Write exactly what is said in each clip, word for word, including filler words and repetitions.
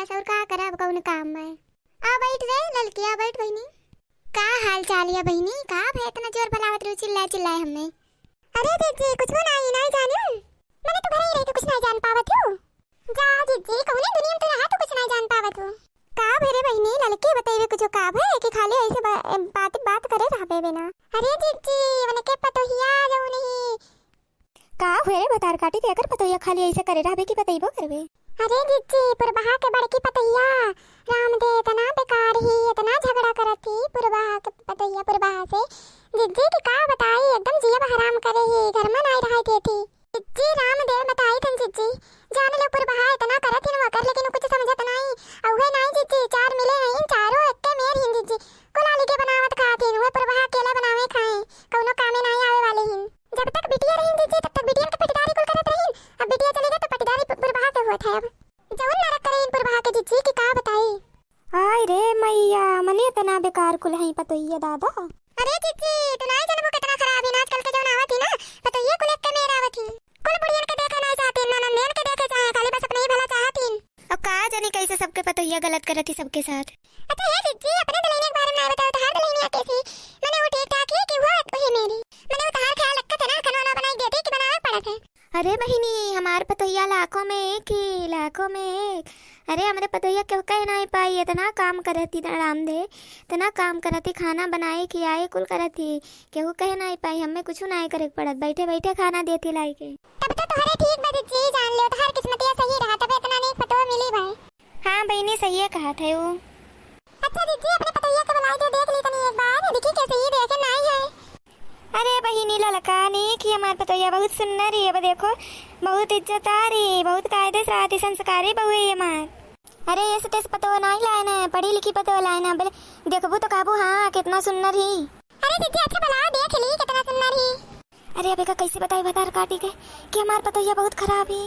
बस और का करब कौन काम में। आ बैठ रे ललकी, आ बैठ बहिनी। का हाल चाल या बहिनी? का भय इतना जोर बलावत रहू चिल्लाए चिल्लाए हमें? अरे जिज्जी, कुछ नाई, नाई जानियो। मने तू घरे ही रह के कुछ नाई जान पावत हो। जा जिज्जी, कौने दुनिया में तू रहा, तू कुछ नाई जान पावत हो। का भय रे बहिनी, ललकी बतइबे कुछ का भय कि खाली ऐसे बा-, बात, बात करे रहबे बिना? अरे जिज्जी, वनके पतोहिया जौन ही का हुए रे भतार काटी के एकर पतोहिया खाली ऐसे करे रहबे कि बतइबो करबे? अरे जिज्जी, पुरबहा के बड़की पतोहिया राम दे इतना बेकार ही, इतना झगड़ा करत ही पुरबहा के पतोहिया पुरबहा से। जिज्जी की का बताई, एकदम जियब हराम करे ही, घर में नाई रहे देती। जिज्जी राम दे बताई थन जिज्जी, जान लो पुरबहा इतना करत ही न वकर, लेकिन कुछ समझत नाई। अउहे नाई जिज्जी, चार मिले हैं, इन चारों एक्के मेर ही जिज्जी। कुल आली के बनावत खात ही, वह पुरबहा अकेले बनावे खाए, कौनो कामे नाई आवे वाले ही। जब तक बिटिया रहिन जिज्जी, तब तक बिटियन के पटीदारी कुल करत रहिन। अब बिटिया चली गई तो पटीदारी पु-, पुरबहा के होत है। अब जौन नरक करे इन पुरबहा के जिज्जी की का बताई। आय रे मैया, मने इतना बेकार कुल है पतोहिया दादा। अरे जिज्जी, तू नाई जनबो कितना खराब है आजकल के जौन आवत ही ना, पतोहिया कुल एक के मेर आवत ही। कुल बुढ़ियन के देखे नाई चाहत ही, ननदियन के देखे चाहे, खाली बस अपने ही भला चाहत ही। अब का जानी कैसे सबके पतोहिया गलत करत ही सबके साथ। अच्छा हे जिज्जी, अपने दुल्हनिया के बारे में नाई बताओ, तोहार दुल्हनिया कैसी? मने वो ठीक ठाक ही कि वो वही मेरी? मने वो तोहार ख्याल रखत है ना, खाना वाना बनाई देती कि बनावे पड़त है? अरे बहिनी, हमार पतोहिया लाखों में एक ही, लाखों में एक। अरे हमरे पतोहिया केहू कहे नाई पाई, इतना काम करत ही राम दे, इतना काम करत ही, खाना बनाए खियाए कुल करत ही, केहू कहे नाई पाई, हमें कुछ नाई करे के पड़त, बैठे बैठे खाना देत ही लाई के। तब तो तोहरे ठीक बा जिज्जी, जान लो तोहार किस्मतिया सही रहा, तबे इतना नेक पतोह मिली भाई। हाँ बहिनी, सहिए कहत है वो। अच्छा जिज्जी, अपने पतोहिया के बुलाई दे, देख ली तनी एक बार, देखी कैसे ही देखे नाई है। अरे बहिनी ललका, नेक ही हमार पतोहिया, बहुत सुन्नर ही, अब देखो बहुत इज्जतदार ही, बहुत कायदे से रहत ही, संस्कारी बहू ही हमार। अरे ये सटेस पतोह नाई लाए ना, पढ़ी लिखी पतोह लाए ना, बोले देखबू तो कहबू हाँ कितना सुन्नर ही। अरे जिज्जी अच्छा भला देख ली कितना सुन्नर ही। अरे अब एका कैसे बताई भतार काटी के कि हमार पतोहिया बहुत खराब ही।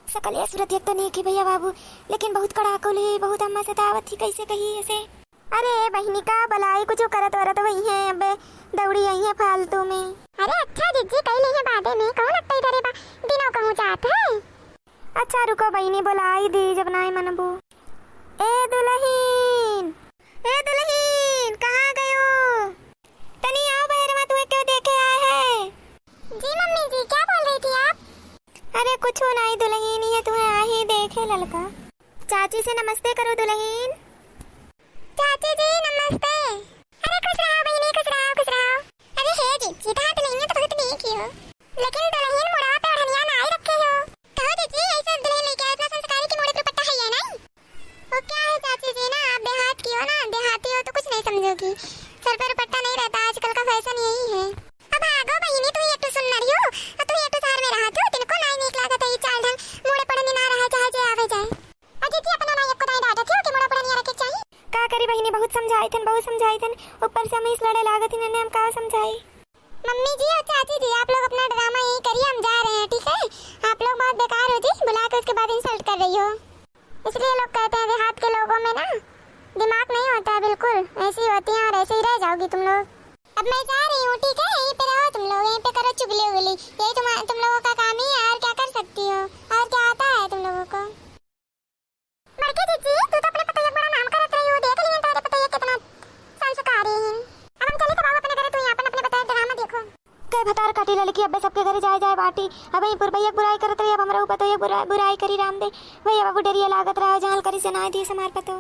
सकलिया सूरत एक तो नेक ही भैया बाबू, लेकिन बहुत कड़ाकुल ही, बहुत अम्मा सतावत ही, कैसे कही ऐसे। अरे बहिनी का भलाई कुछ करत वरत वही है, अबे दौड़ी आई है फालतू में। अरे अच्छा जिज्जी कई ली है बादे में, कौन अट्टे धरे बा, दिनों कहूँ जात है। अच्छा रुको बहिनी, बोलाई दी जब नाई मनबू। ए दुलहिन, ए दुलहिन, कहाँ गयो? तनी आओ बहरवा, तुहे क्यों देखे आए है। जी मम्मी जी, क्या बोल रही थी आप? अरे कुछ नाई दुलहिन, ये तुहे आ ही देखे ललका। चाची से नमस्ते करो दुलहिन। चाची जी नमस्ते। अरे खुश रहो बहिनी, खुश रहो, खुश रहो। अरे हे जिज्जी, तोहार दुलहिनिया तो बहुत नेक ही हो, लेकिन दुलहिन मुड़वा पे ओढ़निया नाई रखे हो। कहो जिज्जी, ऐसे दुलहिन लेके आए, इतना संस्कारी की मुड़े पे दुपट्टा है या नहीं? वो क्या है चाची जी ना, आप देहात की हो ना, देहाती हो तो कुछ नहीं समझोगी। सर पे दुपट्टा नहीं रहता, आजकल का फैशन यही है। अब भागो बहिनी, तू ही एक तो सुन्नर हो, और तू ही एक तो शहर में रहा तू, तिनको नाई नीक लागत है ये चाल ढंग, मुड़े पड़नी ना रहा, चाहे जे आवे जाए। अजी जी, अपना नाई एको दाई डांटत हो कि मुड़ा पुड़निया रखे के चाही। का करी बहिनी, बहुत समझाई थन, बहुत समझाई थन, ऊपर से हम इस लड़े लागत ही, नन्हे हम का समझाई। मम्मी जी और चाची जी, आप लोग अपना ड्रामा यहीं करिए, हम जा रहे हैं, ठीक है? आप लोग बहुत बेकार हो जी, बुला के उसके बाद इंसल्ट कर रही हो। इसलिए लोग कहते हैं देहात के लोगों में ना दिमाग नहीं होता है बिल्कुल, ऐसी होती हैं और ऐसे ही रह जाओगी तुम लोग। अब मैं जा रही हूँ, ठीक है? यहीं पे रहो तुम लोग, यहीं पे करो चुगली उगली, यही तुम, तुम लोगों का काम ही है, और क्या कर सकती हो, और क्या आता है तुम लोगों को? बड़की जिज्जी, तू तो अपने पतोहिया के बड़ा नाम करत रही हो, देख लिहन तोहरे पतोहिया कितना संस्कारी है। अब हम चली तब आओ अपने घरे, तू यहाँ अपन अपने पतोहिया के ड्रामा देखो। कई भतार काटी ललकी, अबे सबके घरे जाए जाए बाटी। अब यहीं पुरबैया के बुराई करत रही, अब हमरा ऊपर तो ये बुरा-, बुराई करी राम दे। भैया बाबू डरिया लागत रहा, जहाँ करी से नाई दिए समार पतो।